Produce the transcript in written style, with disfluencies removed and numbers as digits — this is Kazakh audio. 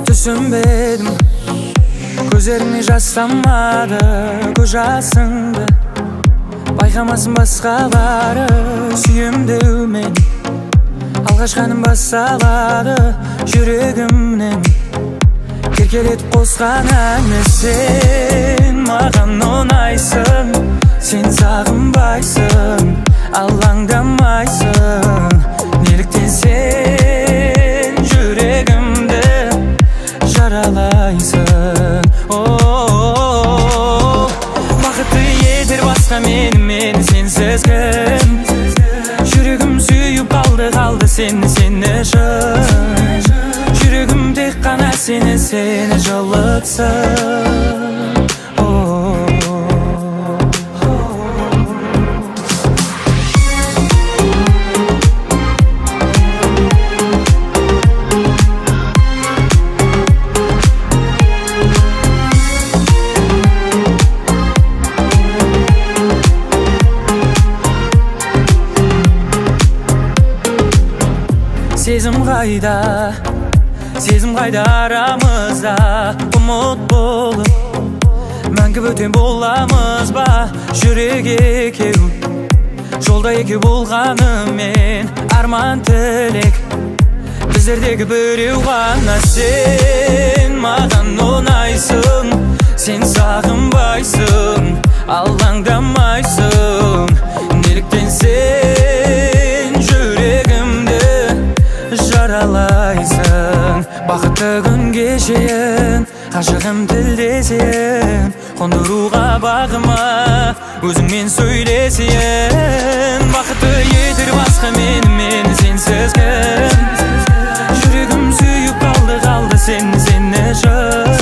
Түсінбедім, көздеріңе жас тамады, көз жасыңды байқамасын басқалары. Сүйем деумен алғаш қаным басалады жүрегімнен еркелетіп қосқан әні. Сен маған ұнайсың, сен сағынбайсың, алаңдамайсың. Неліктен сен жүрегімді жаралайсың? О, бақытты етер басқа мені, мені сенсіз кім? Жүрегім сүйіп қалды, қалды сені, сені шын. Жүрегім тек қана сені, сені жылытсын. О. Сезім қайда, сезім қайда арамызда? Ұмыт болып мәңгі бөтен боламыз ба? Жүрек екеу жолда екеу болғанымен, арман тілек біздердегі біреу ғана. Сен маған ұнайсың, сен сағынбайсың, алаңдамайсың. Неліктен сен жүрегімді жаралайсың? Бақытты күн кешейін, ғашығым, тілдесейін, қондыруға бағыма өзіңмен сөйлесейін. Бақытты етер басқа мені, мені сенсіз кім? Жүрегім сүйіп қалды, қалды сені, сені шын.